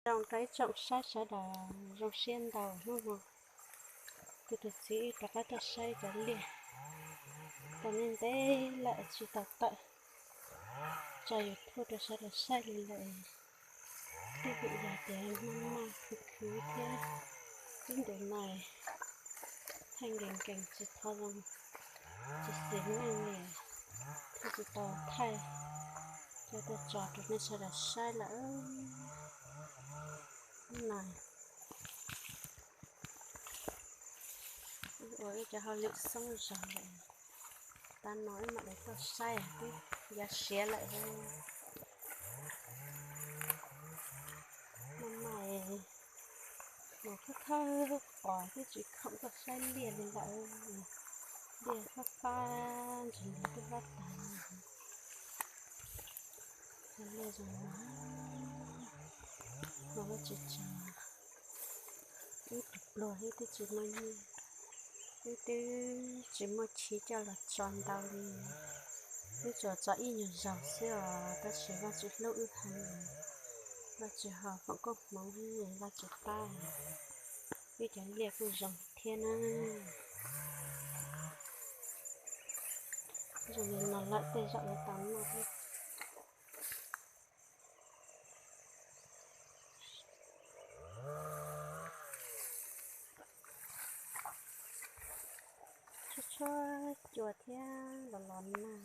Zoo rau ib tsoom saib sawv daws zoo siab ntau hnub no, kuv tus txiv wb rov qab tuaj saib cov liaj, tau ntev ntev lawm tsis tau tawm tso YouTube rau sawv daws saib li lawm. Twb vim yog tias maj maj khwv khwv thiab, ib ntus no thaij nkees nkees tsis tau zoo, tsis xis neej li, thiaj tsis tau thaij coj tuaj tso rau nej sawv daws saib lawm. Hnub no ua ib cov hauj lwm xoob zog lawm, tag no wb mam li tuaj saib twb yuav siav lawm. Maj mam mus khawb khawb qos twb tsis khoom tuaj saib liaj li lawm. Liaj fab fab ntsis ntawd twb fab tas. Cov liaj zoo no, no Vajtswv tso, wb tus pluag wb twb tsis muaj nyiaj, wb twb tsis muaj chiv coj los tso ntau li, wb tsuas tso ib nyuag zaug xwb os, tab sis Vajtswv hlub wb heev, Vajtswv ho foom koob hmoov, Vajtswv pab, wb cov liaj kuj zoo thiab na. Zoo li no lawm tej zaum yuav tau noj thiab. Tshuab tshuab cua thiab los los nag,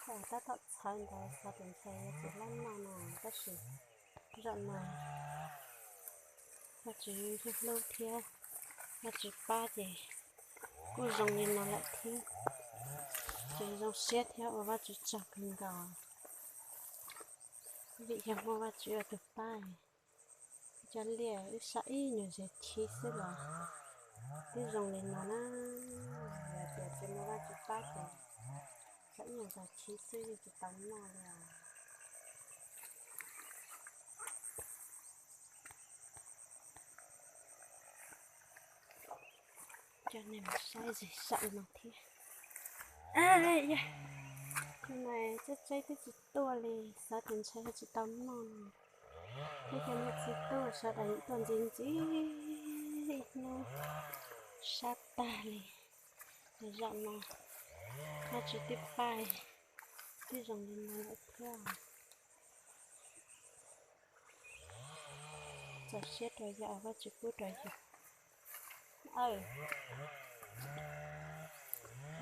ho tab tom txhawv ntawd xav tias ntshe yuav tsis hlob noj no, tab sis zaum no Vajtswv hlub thiab Vajtswv pab ces kuj zoo li no lawm thiab. Ces zoo siab thiab ua Vajtswv tsaug kawg nkaus, vim yog muaj Vajtswv ua tus pab, cov liaj wb xa ib nyuag zes chiv xwb los twb zoo li no na. Yog tias tsis muaj Vajtswv pab ces xa ib nyuag zes chiv xwb yeej tsis tau noj li os. Coj nej mus saib zes saum no thiab. Yog, tus no tseeb tseeb twb tsis tuaj li, xav tias ntshe tsis tau noj no. Ib cov niam txiv tub sawv daws tuaj ntxiv ntxiv ib hnub sab tag li. Zaum no Vajtswv twb pab, twb zoo li no lawm thiab. Txaus siab rau yog Vajtswv pub rau yus.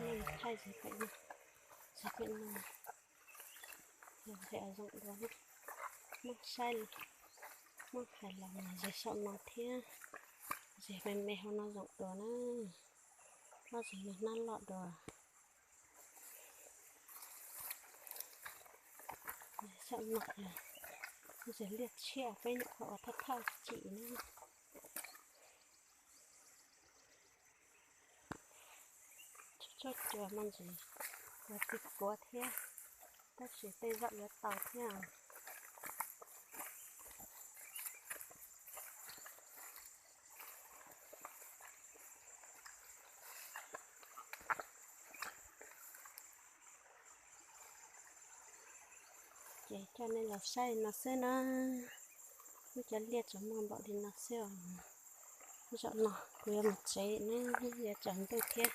Nej thaij zes pem no, zes pem no, zes zoo dua, muab saib, muab hais los zes saum no thiab, zes me me hauv no zoo dua na, muab zes me hnab loj dua. Saum no, zes liaj tshiab peb nyuam qhuav ua thawj thawj tsim na. Tsuag tsuag cua me ntsis, ua txij kuav thiab, tab sis tej zaum yuav tau thiab. Ces coj nej los saib li no xwb na. Wb cov liaj tsuas muaj npaum li no xwb os. Zaum no kuv yuav mus tsev na, yuav tsaus ntuj thiab.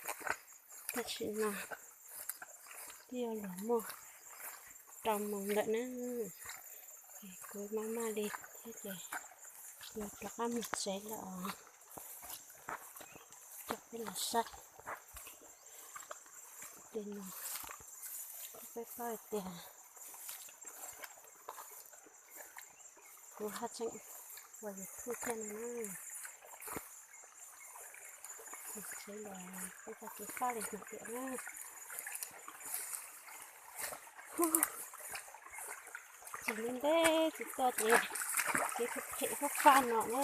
Tam sim no twb yuav luag muaj rau moos lawm na. Kuv maj maj li thiab ces yuav rov qab mus tsev lawm os. Coj peb los saib li no, peb paub hais tias kuv haj tseem ua YouTube thiab no na. Tsev los peb cov kev fab li hais tias na, tsis ntev ntev tsis tuaj ces kev phem phem fab fab no na.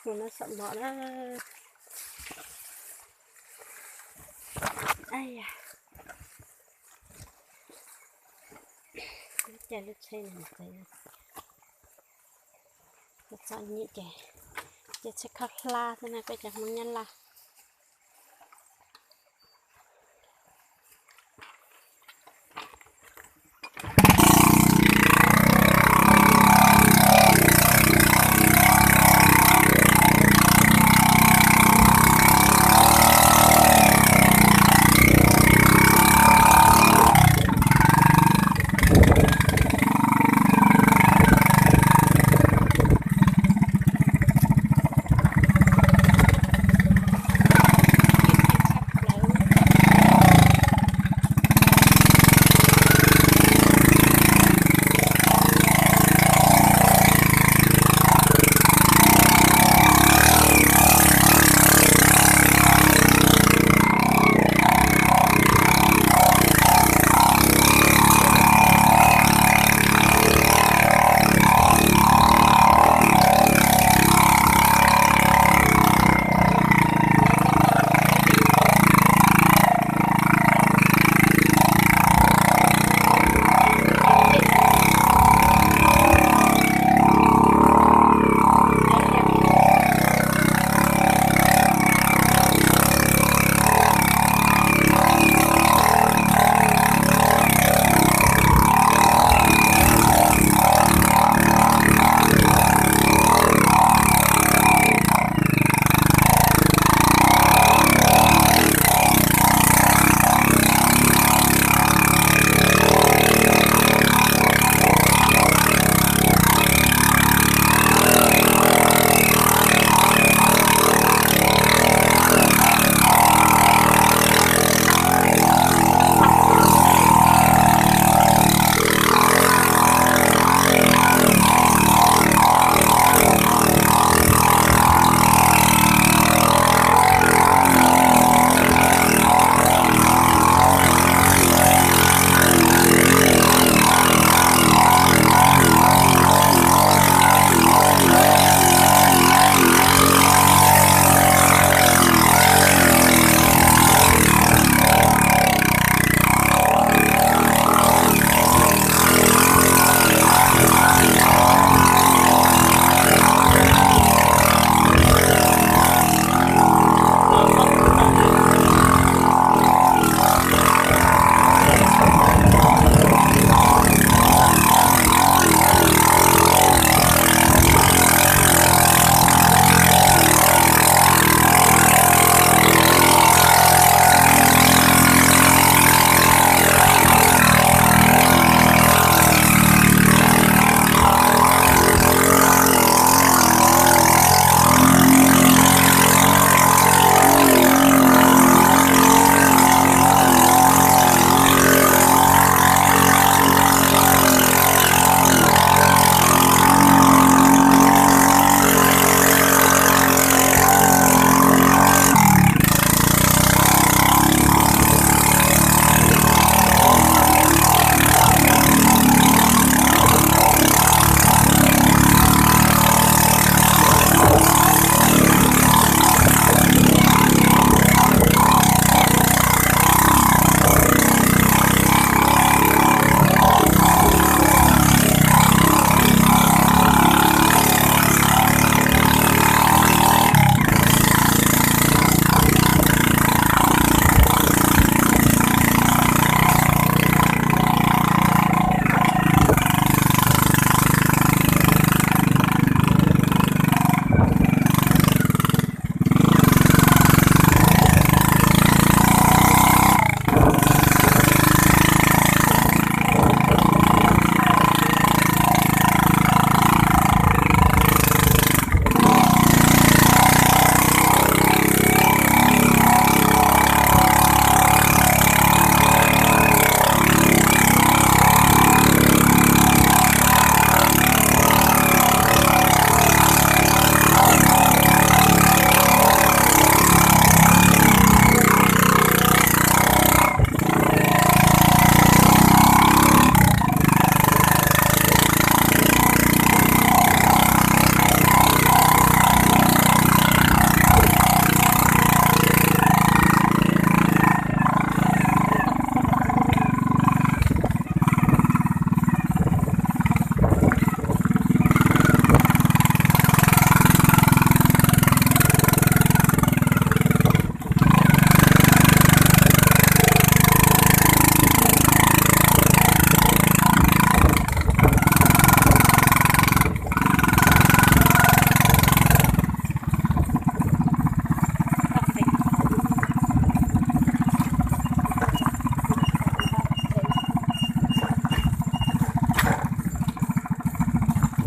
Mus no saum no na. Ai ya, caij lub tsheb no mus tsev, txom nyem ces caij tsheb khaub hlab xwb na, peb cov Hmoob Nyab Laj